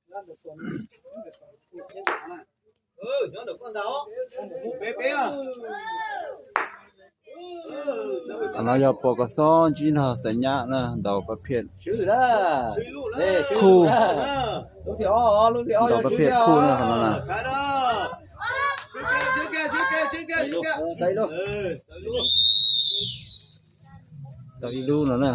Qhov no yog Pos Kos Xob ntsib nrog Xaiv Nyab na, ntaus pab phiaj khu, ntaus pab phiaj khu na qhov no na. Tau ib lub no na.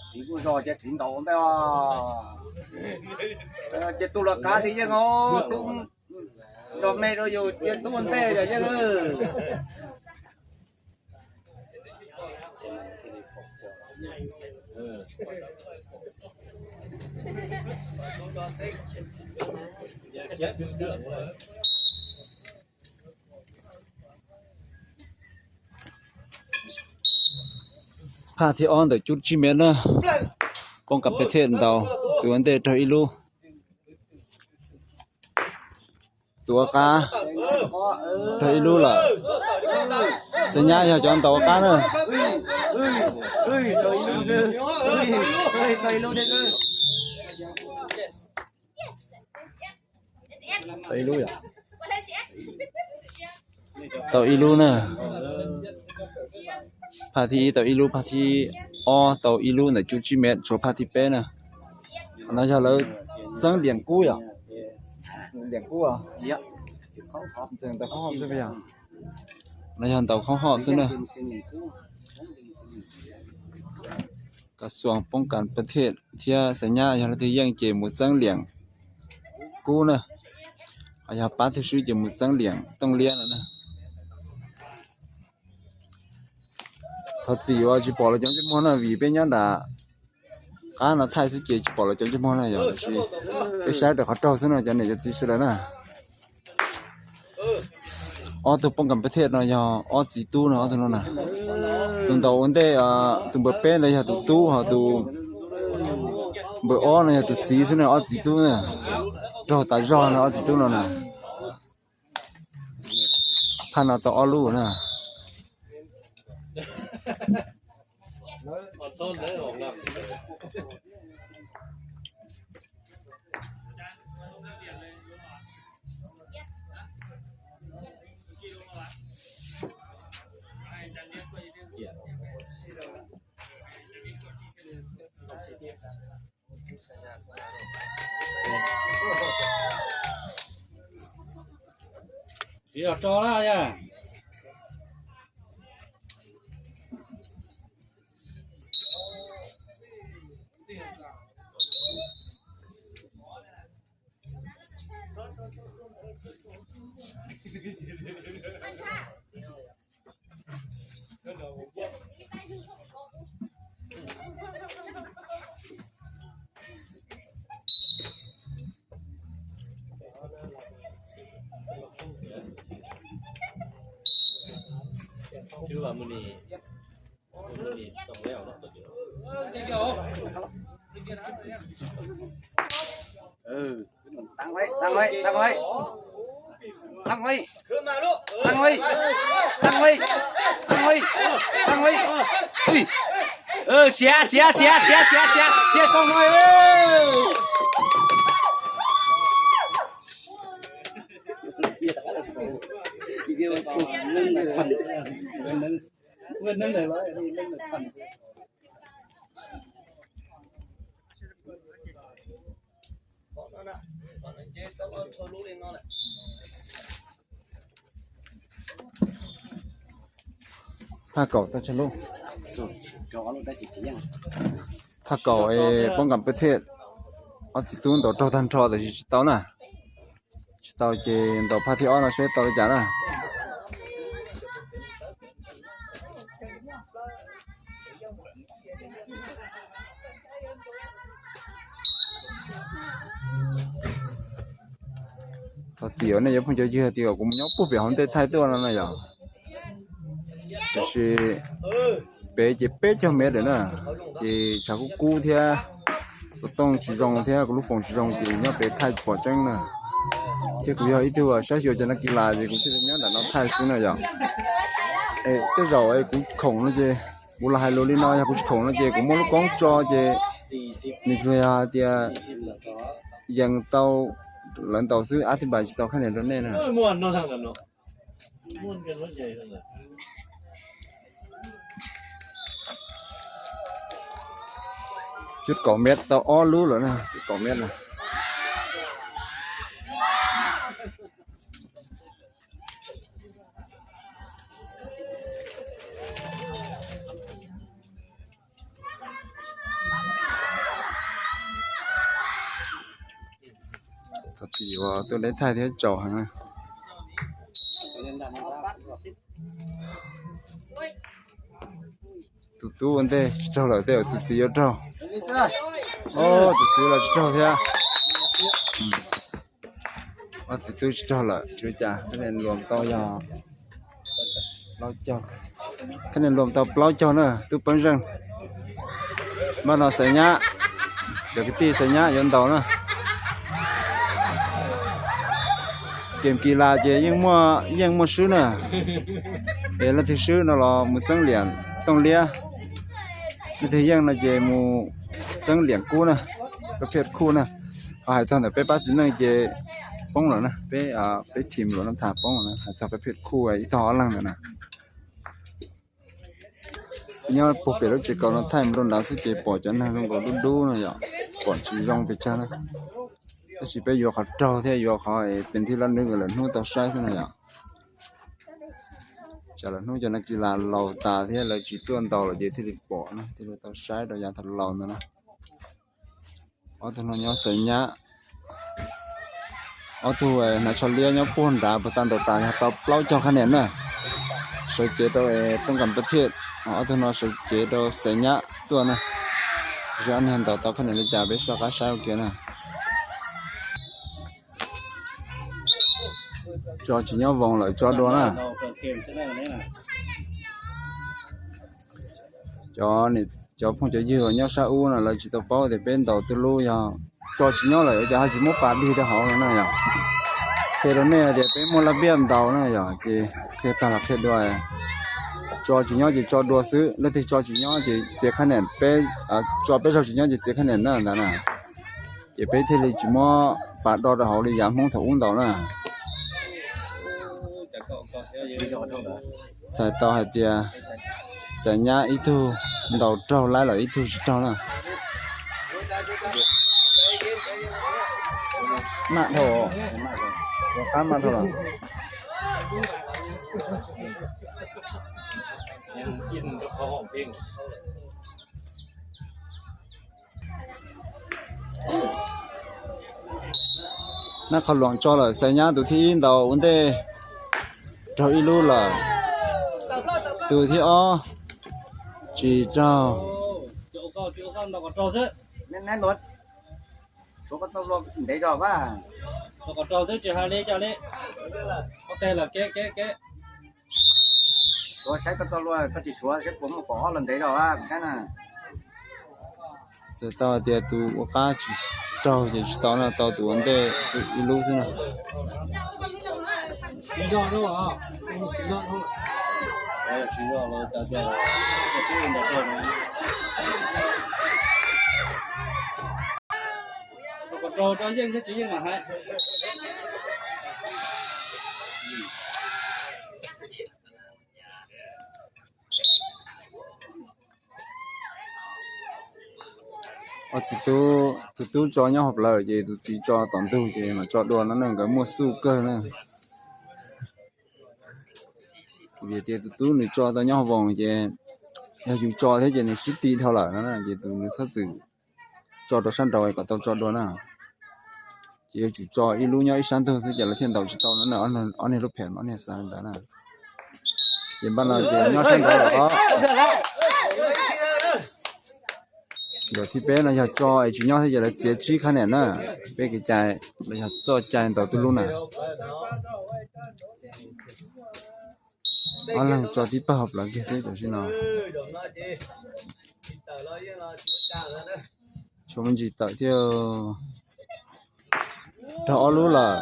Txiv kuj zog ces txiv ntaus ua ntej os. Ces tub los qab tiag yeej os, tub nrog me rau yus ces tub ua ntej yom yeej. Phaj thib ob ntawm cub tsib mev na, Poob Kas Pes Thej ntaus, tus ua ntej raug ib lub. Tus ua qab raug ib lub lawm. Xaiv Nyab yog cov ntaus ua qab na. Tau ib lub yom. Tau ib lub na. Phaj thib ib tau ib lub, phaj thib ob tau ib lub ntawm cub tsib mev, tshuav phaj thib peb na. Qhov no yog lawv txeeb liam kub yom. Liam kub os. No yog ntaus khoob hoj xwb na. Kas xuas Poob Kas Pes Thej thiab Xaiv Nyab yog leej twg yeej ces mus txeeb liam kub na. Ho yog pab twg swb ces mus txeeb liam tooj liab no na. Thov txim uas tsis pom lawv cov ntsej muag na, vim peb nyob nram qab no thaij xwb ces tsis pom lawv cov ntsej muag na yom, tiam sis peb saib ntawm qhov raug xwb no cov niam cov txiv sawv daws na. Ob tug Poob Kas Pes Thej no yog ob txiv tub no, ob tug no na. Tus ntaus ua ntej, tus npawb peb ntawd yog tus tub, ho tus npawb ob no yog tus txiv xwb na, ob txiv tub na. Raug tas zog no ob txiv tub no na. Phaj no tau ob lub na. Tsis yog tso na yog. Tăng lên, tăng lên, tăng lên. Tăng lên. Tăng lên. Tăng lên. Tăng lên. Ui. Ơ, xia, xia, xia, xia, xia, xia, xia sông rồi. Ơ. Phaj kaum tau tsawg lub? Phaj kaum es Poob Kas Pes Thej ob txiv tub ntaus raug tag nrho tiam sis tsis tau na. Tsis tau ces ntaus phaj thib ob no seb tau li cas na. Thov txim nej cov phooj cov ywg tias kuv mus nyob puag pem hauv ntej thaij tuaj no na yom. Tiam sis pem ces peb caug mev lawm na, ces tshav kub kub thiab xov tooj tsis zoo thiab kuv lub foos tsis zoo ces nyob pem thaij tsis pom tseeb na. Thiab kuv yog ib tug saib xyuas cov nas kis las ces kuv thiaj li nyob nram no thaij xwb na yom. Tej zaum kuv khoom no ces kuv los hais lus li no, yog kuv tsis khoom no ces kuv muab lub koob tso ces nws tsuas yog hais tias yees tau lawv ntaus xwb, ab tib npais tsis tau khab niam rau nej na. Cuj kaum mev tau ob lub lawm na, cuj kaum mev na. Thaum txiv yuav tuaj deb thaij thiab tsaus heev na. Tus tub ua ntej tsis raug lawm, tej zaum tus txiv yuav raug. Tus txiv los tsis raug thiab. Ob txiv tub tsis raug lawm, tsis ua cas, khab niam luam tau yog plaub caug, khab niam luam tau plaub caug na, tub Peeb Zeej. Npaj no Xaiv Nyab, cov kwv tij Xaiv Nyab yuav ntaus na. Game kis las ces yeej muaj, yeej muaj swb na. Es leej twg swb no los mus txeeb liam tooj liab, leej twg yeej no ces mus txeeb liam kub na, pab phiaj khuj na. Ho hais txog ntawm peb pab txiv neej ces poob lawm na, peb, peb team luam no tham poob lawm na, hais txog pab phiaj khuj ib tog ob leeg ntawm na. Nyob puag pem lub tsev kaus no thaij mus rau nrad xwb ces pom cov neeg zoo nkaus dub dub no yom, pom tsis zoo pes tsawg na. Tab sis peb yuav qhov raug thiab yuav qhov pes nthij lab nws lawm hnub tau saib xwb no yom. Tsam lawm hnub cov nas kis las laus tas thiab lawv tsis tuaj ntaus lawm ces thiaj li pom na, thiaj li tau saib rau yav thaum laus ntawd na. Ob tug no nyob Xaiv Nyab, ob tug hnav tsho liab nyob puag nrad puag ta ntaus tas yog tau plaub caug khab niam na. Sawv cev rau Tooj Kam Pab Thiaj, ob tug no sawv cev rau Xaiv Nyab tuaj na. Seb ob niag ntaus tau khab niam li cas peb soj qab saib ua ke na. Tso tsis nyob voos lawm tso dua na. Cov, cov phooj cov ywg uas nyob sab ub no lawv tsis tau paub tias peb ntaus tus lub yog tso tsis nyob lawm ua cas ho tsis muab pas dig rau hauv no na yom. Qhia rau nej hais tias peb muaj laj npiaj ntaus na yom, ces qhia tag los qhia dua. Tso tsis nyob ces tso dua xwb, leej twg tso tsis nyob ces txiav khab niam, peb tso peb zaug tsis nyob ces txiav khab niam na ntawd na. Ces peb thiaj li tsis muab pas do rau hauv li yav Hmoob thaum ub ntaus na. Txhais tau hais tias Xaiv Nyab ib tug ntaus raug laib lawm ib tug tsis raug na. Maj dhau, ua qab maj dhau lawm. Nab Qhov Luam tso lawm, Xaiv Nyab tus thib ib ntaus ua ntej raug ib lub lawm. Tus thib ob tsis raug. Suav koj txoj hlua ntev zog a. Suav saib koj txoj hlua koj tsis suav saib puas muaj pom ob los ntev zog a kuv saib na. Txhais tau hais tias tus ua qab tsis raug ces tsis tau na, tau tus ua ntej ib lub xwb na. Ob txiv tub, tus tub tso nyob hauv plawv ces tus txiv tso tom ntug ces mam tso dua no na, nkawd muaj xuj kawg na. Vim tias tus tub nws tso tau nyob hauv voos ces yog yus tso thiab ces nws sib ti dhau lawm no na, ces tus nws txhob txwm tso rau sab nraud kom tau tso dua na. Ces yuav tsum tso ib lub nyob ib sab ntug xwb ces lawv thiaj ntaus tsis tau no na, ob niag lub phem ob niag xav li ntawd na. Ces npaj no ces nyob sab nraud lawm os. Ntaus thib peb no yog tso es tsis nyob thiab ces lawv txiav tsib khab niam na. Peb kev cai los yog txoj cai ntaus tus lub na. Ob leeg tso tib pawg hauv plawv kiag xwb tam sim no. Tsuas me ntsis tawm thiab. Raug ob lub lawm.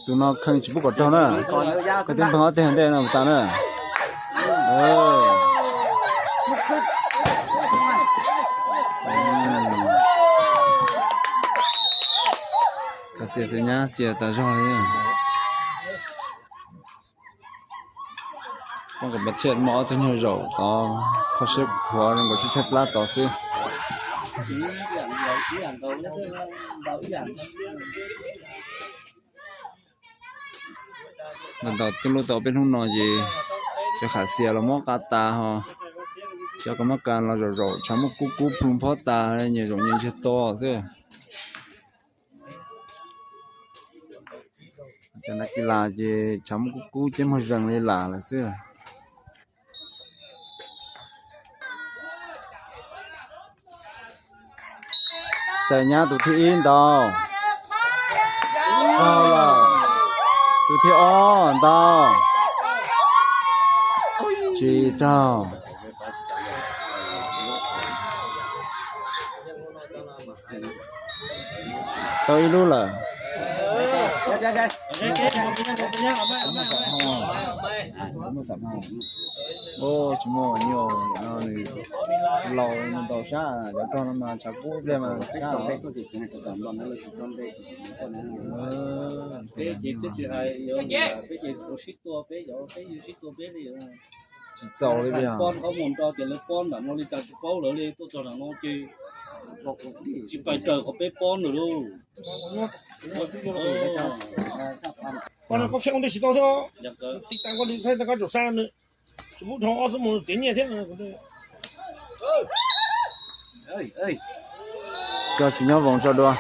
Tus no kheej tsis pub kom raug na. Koj twb npog ob teg ntej no mus tas na. Koj xiam xeem nyab xiam tas zog li. Poj Nkas Paj Thiaj muaj ob tug nyuag zaum tod, kho siab khuav zoo nkaus tshaib tshaib plab tod xwb. Ntaus ntaus twb lub tau peb hnub no ces cov qhav xiav los muab qa tas ho, cov kas mab kas los zaum zaum tshav muaj kub kub plhu phob tas, nyias zaum nyias ntsiag to xwb. Cov nas kis las ces tshav muaj kub kub ceb muag zees li lam lawm xwb. Xeem Nyab tus thib ib ntaus, raug lawm. Tus thib ob ntaus, tsis raug. Tau ib lub lawm. Tsis muaj nyuj, nws laus nws ntaus sab, cov rog no mas tshav kub tiag mas sab. Peb ces twb tsis hais, peb ces sib tua peb, peb sib tua peb li. Tsis txaus li pob qhov muag nro ces lawv pob nram no li cas tsis paub lawv li, tuaj txog nram no ces tsis pais raws qhov peb pob nws lauj. Koj khiav ua ntej tsis tau thiab, tiv tas koj li thiab koj zaum sab nws, tsis pub dhau ob xuab moos txiav nyiaj thiab. Tso tsis nyob voos tso dua.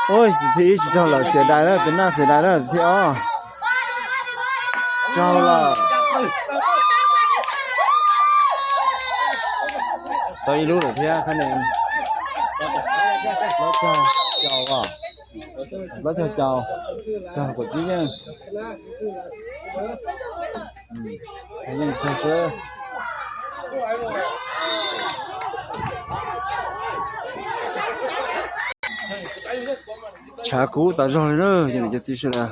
Tus thib ib tsis raug lawm, xiam dais lawm, pem naj xiam dais lawm, tus thib ob raug lawm. Tau ib lub lawm thiab, khab ne. Plaub caug caus os. Plaub caug caus, raug kaum tsib yeej. Yeej txog sub. Tshav kub tas zog li na, cov niam cov txiv sawv daws.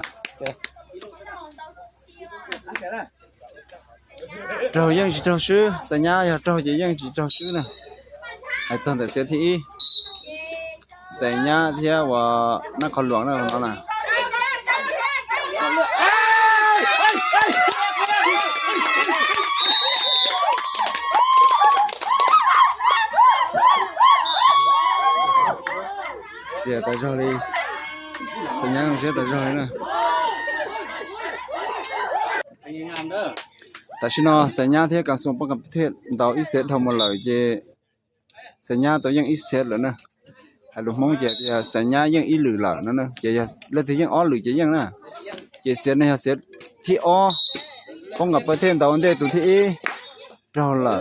Raug yeej tsis raug swb, Xeem Nyab yog raug ces yeej tsis raug swb na. Hais txog ntawm xiav thib ib, Xeem Nyab thiab uas Nab Qhov Luam na no na. Xiam tas zog li, Xeem Nyab zoo siab tas zog li na. Tam sim no Xeem Nyab thiab Kas Xoom Poj Kas Thiaj ntaus ib xev dhau mus lawm ces Xeem Nyab tau yeej ib xev lawm na. Hais lus Hmoob ces tias Xeem Nyab yeej ib lwm lawm no na, ces yog leej twg yeej ob lwm ces yeej na. Ces xev no yog xev thib ob, Poj Kas Paj Thiaj ntaus ua ntej tus thib ib, raug lawm.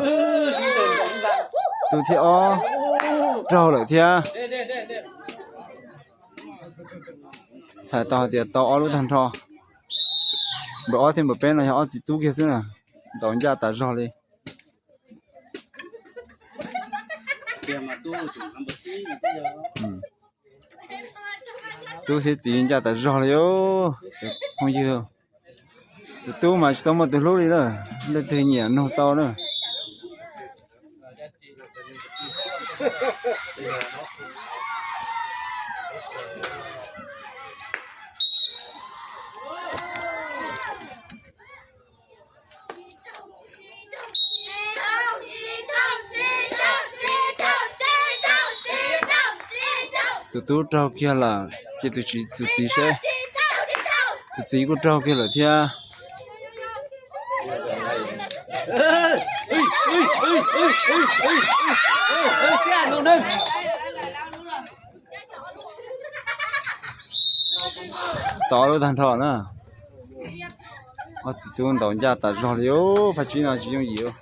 Tus thib ob, raug lawm thiab. Txhais tau hais tias tau ob lub tag nrho. Npawb ob thiab npawb peb no yog ob txiv tub kiag xwb na, ntaus ncaj tas zog li. Tub thiab txiv ncaj tas zog li os phooj ywg. Tus tub mas tsis tau muaj tus hlub li na, leej twg nyiam nug tau na. Tus tub raug kiag lawm, ces tus txiv, tus txiv seb, tus txiv kuj raug kiag lawm thiab. Tau lub tag nrho na. Ob txiv tub ntaus ncaj tas zog li, phab tsib no tsis yooj yim.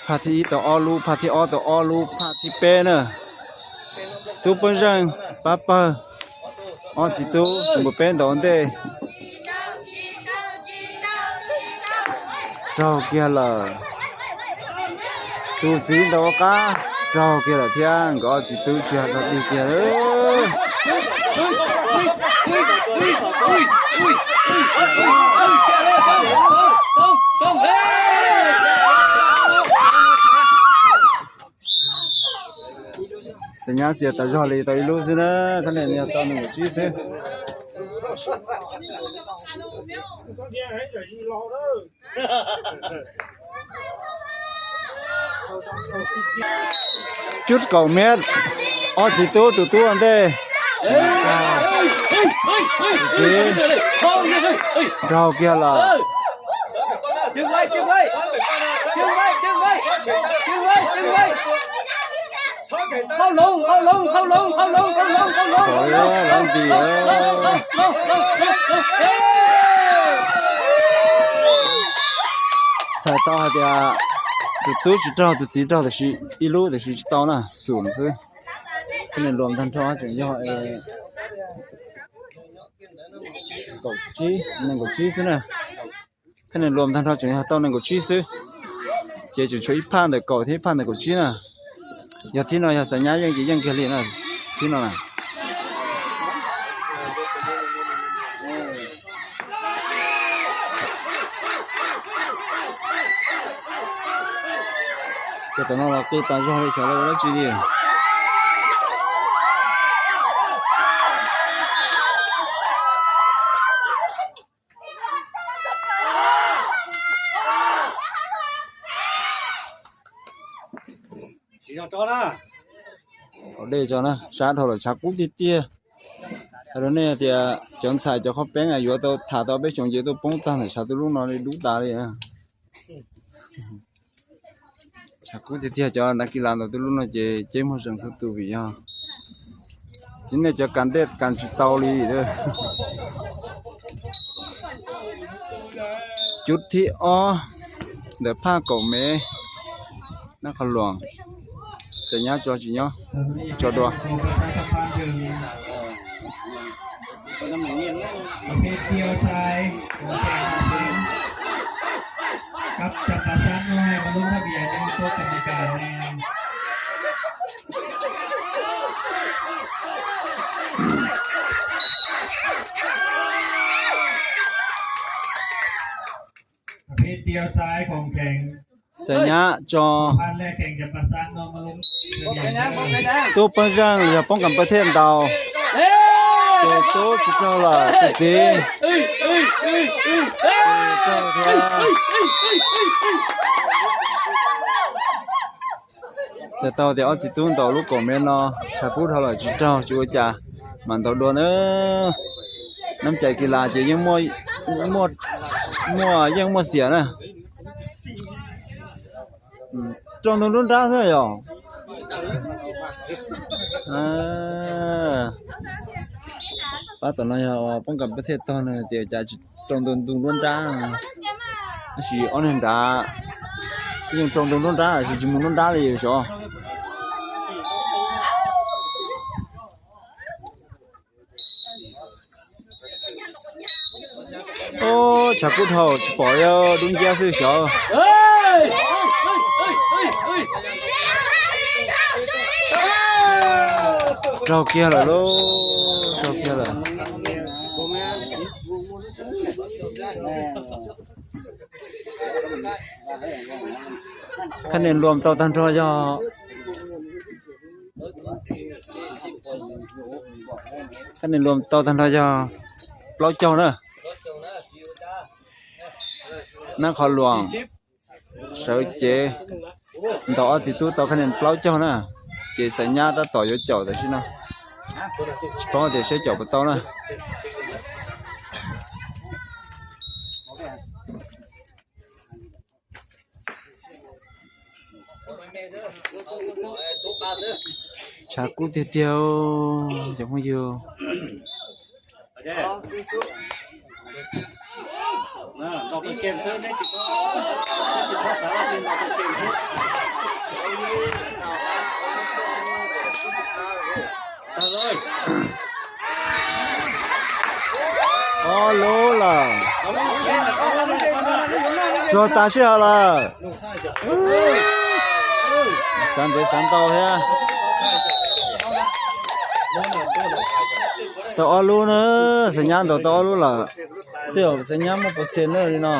Phaj thib ib tau ob lub, phaj thib ob tau ob lub, phaj thib peb na. Tub Paj Zeej pab pawg, ob txiv tub tus npawg peb ntaus ua ntej. Raug kiag lawm. Tus txiv ntaus ua qab, raug kiag lawm thiab, nkawd ob txiv tub tsis yog raug dig kiag. Xeem Nyab xiam tas zog li tau ib lub xwb na, khab nim yog tau nees nkaum tsib xwb. Cub kaum mev, ob txiv tub tus tub ua ntej. Tus txiv raug kiag lawm. Lov nti. Txhais tau hais tias tus tub tsis raug, tus txiv raug tab sis ib lub tab sis tsis tau na, xum xwb. Khab nim luas tag nrho tseem yog kaum tsib, nees nkaum tsib xwb na. Khab nim luas tag nrho tseem yog tau nees nkaum tsib xwb. Ces tseem tshuav ib phaj ntawm kaum thiab ib phaj ntawm kaum tsib na. Yog thib no yog Xeem Nyab yeej ces yeej kiag li na, thib no na. Ces tam no los qw tas zog li xyov los ua dab tsi li. Haus dej tso na, sab dhau lawm, tshav kub tiag tiag. Hais rau nej tias cov ntxhais cov qhaub peeb yuav tau tham tau peb xyoos ces tuaj poob tag ntawm tshav tu lub no li dub tas li. Tshav kub tiag tiag, cov nab kis las ntaus tu lub no ces ceb muag zees txhua tus vim yog ces nej cov kas dej kas tsis tau li. Cub thib ob ntawm phaj kaum mev, Nab Qhov Luas, Xeem Nyab tso tsis nyob, tso dua. Xeem Nyab tso. Tub Paj Zeej yog poob kas paj thiaj ntaus. Tus tub tsis raug lawm, tus txiv raug thiab. Txhais tau tias ob txiv tub ntaus lub kaum mev no, tshav kub dhau lawm tsis raug tsis ua cas, mam ntaus dua na. Nab cais kis las ces yeej muaj, yeej muaj xiam na. Raug ntug nruab nrab xwb yom. Pab tom no yog poob kas paj thiaj tog no tias cas tsis raug ntug nruab nrab, tab sis ob niag nrad yeej raug ntug nruab nrab, tsis mus nruab nrab li sav. Tshav kub dhau tsis pom, dub nciab xwb xyov. Raug kiag lawm lauj, raug kiag lawm. Khab nim luas tau tag nrho yog, khab nim luas tau tag nrho yog plaub caug na. Nab Qhov Luas sawv cev ntaus ob txiv tub tau khab nim plaub caug na, ces Xeem Nyab tab tom yuav caum tam sim no, tsis paub tias seb caum puas tau na. Tshav kub tiag tiag, cov phooj ywg. Ob lub lawm. Tsuag tas sij hawm lawm. Xav ntev xav ntau thiab. Tau ob lub na, Xeem Nyab ntaus tau ob lub lawm. Twb yog Xeem Nyab muaj pos xes na li no.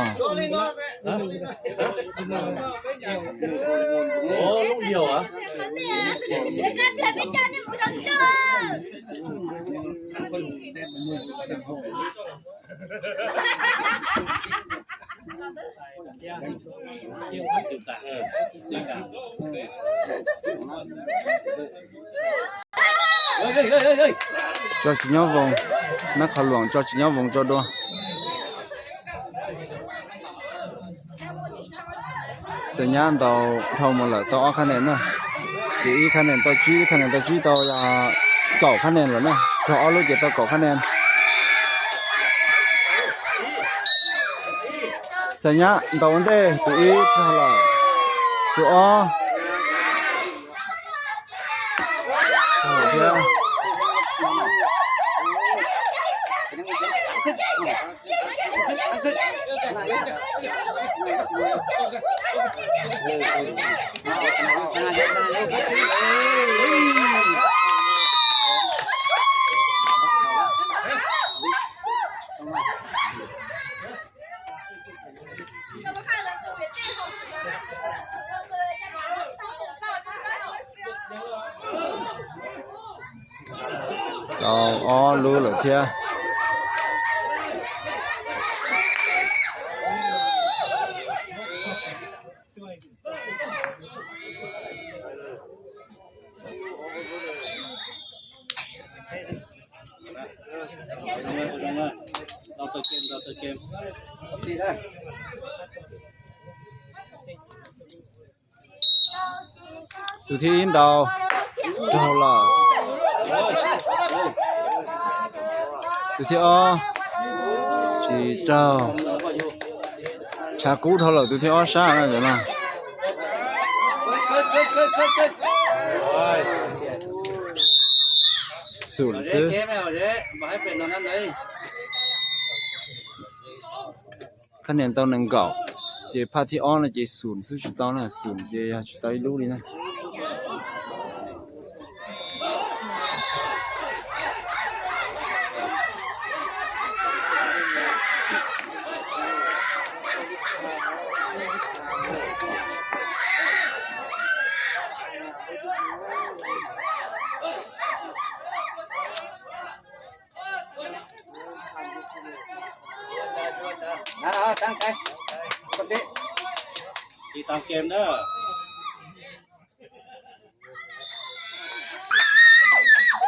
Tso tsis nyob voos, nab qhov luam tso tsis nyob voos tso dua. Xeem Nyab ntaus dhau mus lawm tau ob khab nen na. Tus ib khab nen tau tsib, ib khab nen tau tsib tau yog kaum khab nen lawm na. Raug ob lub ces tau kaum khab nen. Xeem Nyab ntaus ua ntej, tus ib raug lawm, tus ob thiab. Tau ob lub lawm thiab. Tus thib ib ntaus raug lawm. Tus thib ob tsis raug. Tshav kub dhau lawm tus thib ob sab na. Xum xwb. Khab nias tau nees nkaum, ces phaj thib ob no ces xum xwb tsis tau na, xum ces yog tsis tau ib lub li na.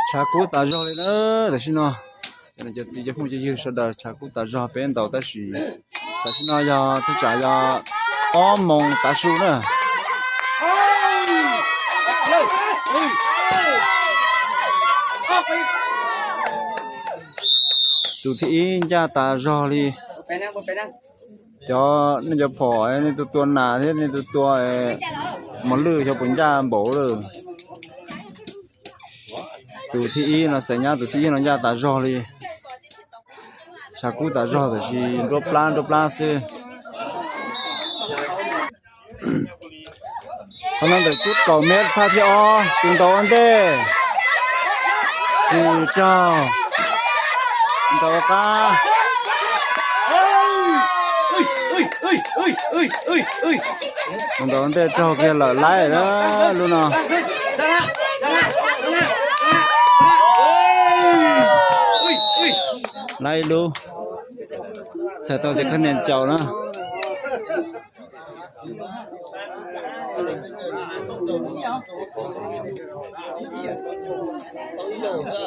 Tshav kub tas zog li na, tam sim no. Cov niam cov txiv cov phooj cov ywg sawv daws, tshav kub tas zog peb ntaus tab sis tam sim no yog thaj tsam yog ob moos tav su na. Tus thib ib ncaj tas zog li. Cov nej cov phom nej tus tua nas thiab nej tus tua mos lwj xyov puas ncaj npaum lawm. Tus thib ib no xav nyab tus thib ib no ncaj tas zog li. Tshav kub tas zog tab sis nruab plab nruab plab xwb. Qhov no ntawm kub kaum mev phaj thib ob, tus ntaus ua ntej. Tsis raug. Ntaus ua qab. Tus ntaus ua ntej raug kiag lawm, laib lub no. Laib ib lub. Txhais tau tias khab nias caum na.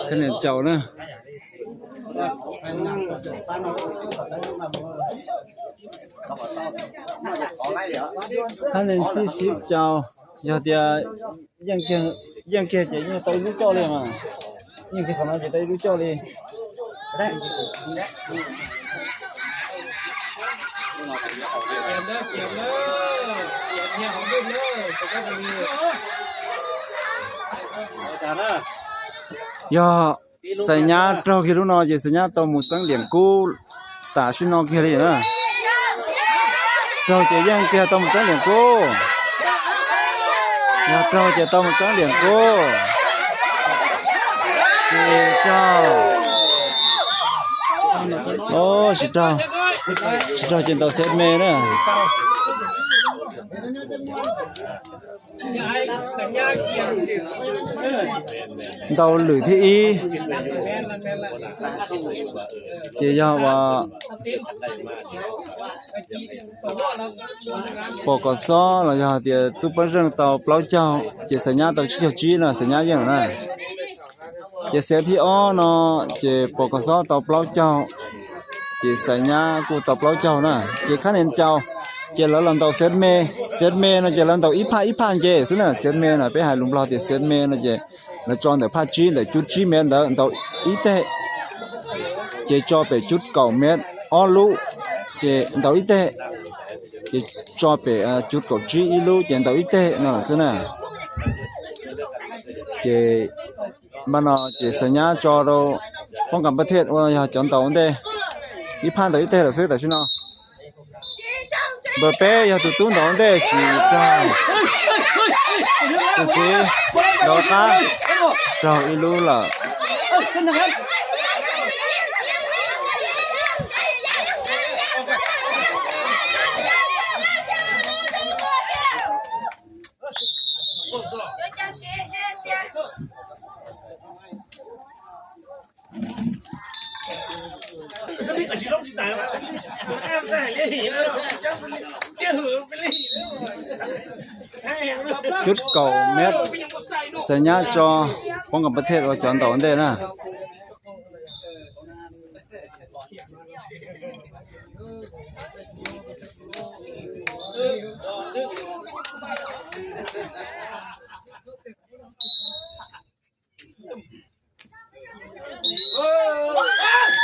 Khab nias caum na. Khab nias txhij sib caum, yog tias yeej kiag Yeej kiag ces yeej tau ib lub coj li mas. Yeej kiag qhov no ces tau ib lub coj li. Yog Xaiv Nyab raug kiag lub no ces Xaiv Nyab tau mus txeeb liam kub tam sim no kiag li na. Raug ces yeej kiag tau mus txeeb liam kub. Yog raug ces tau mus txeeb liam kub. Ces raug. Tsis raug, tsis raug ces ntaus xeb me na. Ntaus lwm thib ib. Ces yog uas pom kom xob los yog hais tias tub pab zeej tau plaub caug ces Xaiv Nyab tau tsib caug tsib na, Xaiv Nyab yeej na. Ces xeev thib ob no ces pom kom xob tau plaub caug, ces Xaiv Nyab kuj tau plaub caug na. Ces khab nias caus, ces lawv los ntaus xeev me. Xeev me no ces lawv ntaus ib phaj ib phaj nce xwb na. Xeev me no peb hais lus Nplog tias xeev me no ces lawv tso ntawm phaj tsib ntawm cub tsib mev ntawd ntaus ib teg, ces tso pem cub kaum mev ob lub, ces ntaus ib teg, ces tso pem cub kaum tsib ib lub ces ntaus ib teg no lawm xwb na. Ces npaj no ces Xaiv Nyab tso rau poob kas pab thiaj ua yog cov ntaus ua ntej, ib phaj ntaus ib teg lawm xwb tam sim no. Npawg peb yog tus tub ntaus ua ntej ces raug, tus txiv ntaus qab, raug ib lub lawm. Cub kaum mev, Xaiv Nyab tso poob kas pab thiaj ua cov ntaus ua ntej na.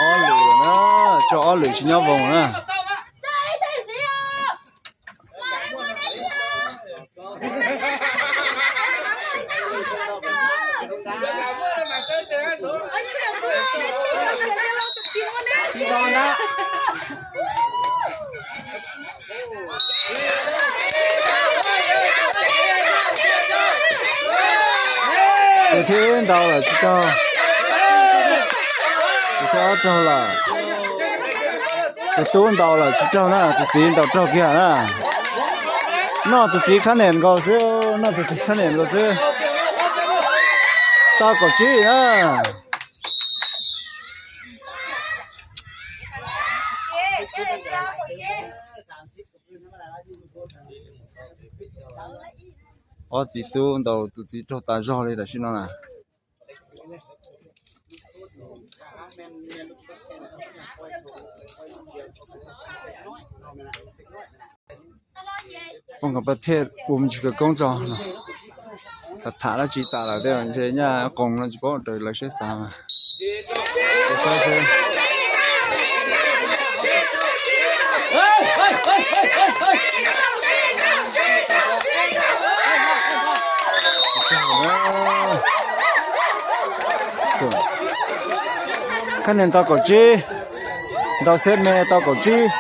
Ob lwm na, tso ob lwm tsis nyob voos na. Tus thib ib ntaus lawm tsis raug. Tus thib ob raug lawm. Tus tub ntaus lawm tsis raug na, tus txiv ntaus raug kiag na. Noj tus txiv khab nias nkaus xwb, noj tus txiv khab nias nkaus xwb. Tau kaum tsib na. Ob txiv tub ntaus tus txiv raug tas zog li tam sim no na. Poob kas pab thiaj ua me ntsis khawv koob tso. Tham tham dab tsi tas lawm tej ntshe nyaj qoos no tsis paub raws lawv siab xav mas. Khab nias tau kaum tsib, ntaus xeb me tau kaum tsib.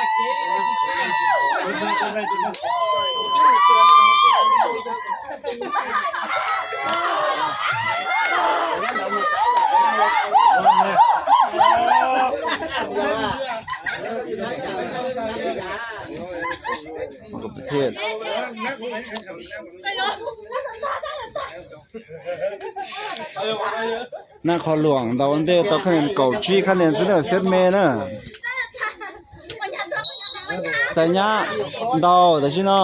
Naj Qhov Luam ntaus ua ntej tau khab nias kaum tsib khab nias xwb na, xeb me na. Xaiv Nyab ntaus tam sim no.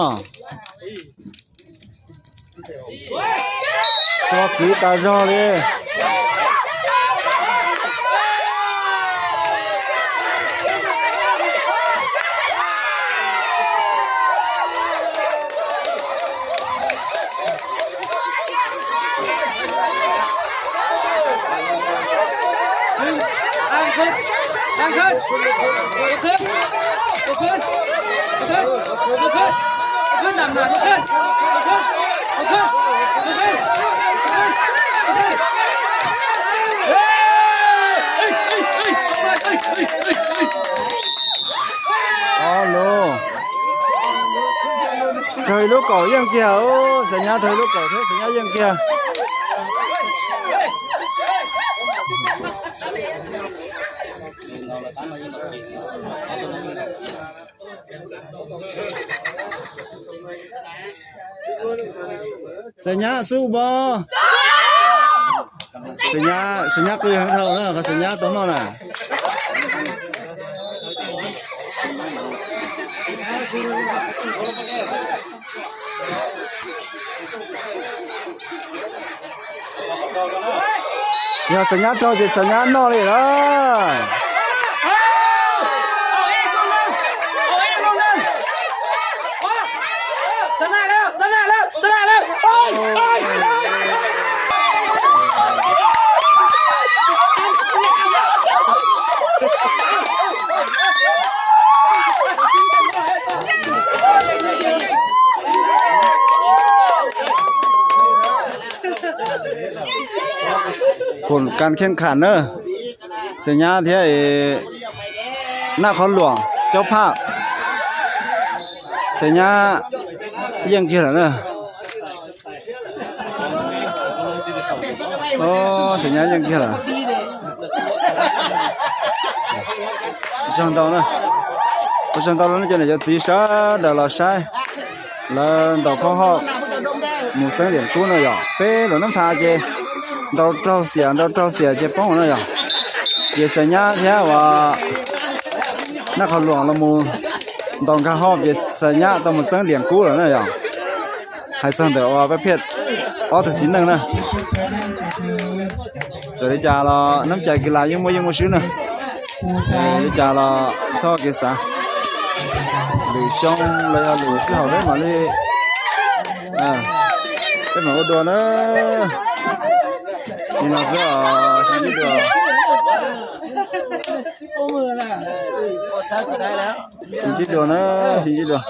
Tso kwv tas zog li. Ob lub, raug ib lub kaum yeej kiag, Xav Nyab raug ib lub kaum thiab Xav Nyab yeej kiag. Xav Nyab xub npo. Xav Nyab, Xav Nyab qw heev dhau na, qhov Xav Nyab tau noj na. Yog Xav Nyab raug ces Xav Nyab noj li lawm. Phum kas kheej kham na, Xav Nyab thiab Naj Qhov Luam caub phaj, Xav Nyab yeej kiag lawm na. Xav Nyab yeej kiag lawm. Tsaug ntau na, tsaug ntau rau nej cov niam cov txiv sawv daws los saib lawv ntaus khob hoj mus txeeb liam kub no yom. Peb lub nam tha ces ntaus raug xiam, ntaus raug xiam ces poob no yom. Ces Xav Nyab thiab uas Naj Qhov Luam los mus ntaus nkag hoj ces Xav Nyab tau mus txeeb liam kub lawm na yom. Hais txog ntawm uas pab phiaj ob tug txiv neej na, txawm li cas los nab cai kis las yeej muaj yeej muaj swb na. Li cas los txhob kev xav, lwm xyoo los yog lwm sij hawm peb mam li, peb mam ua dua na. Li no xwb os, sib ntsib dua. Sib ntsib dua na, sib ntsib dua.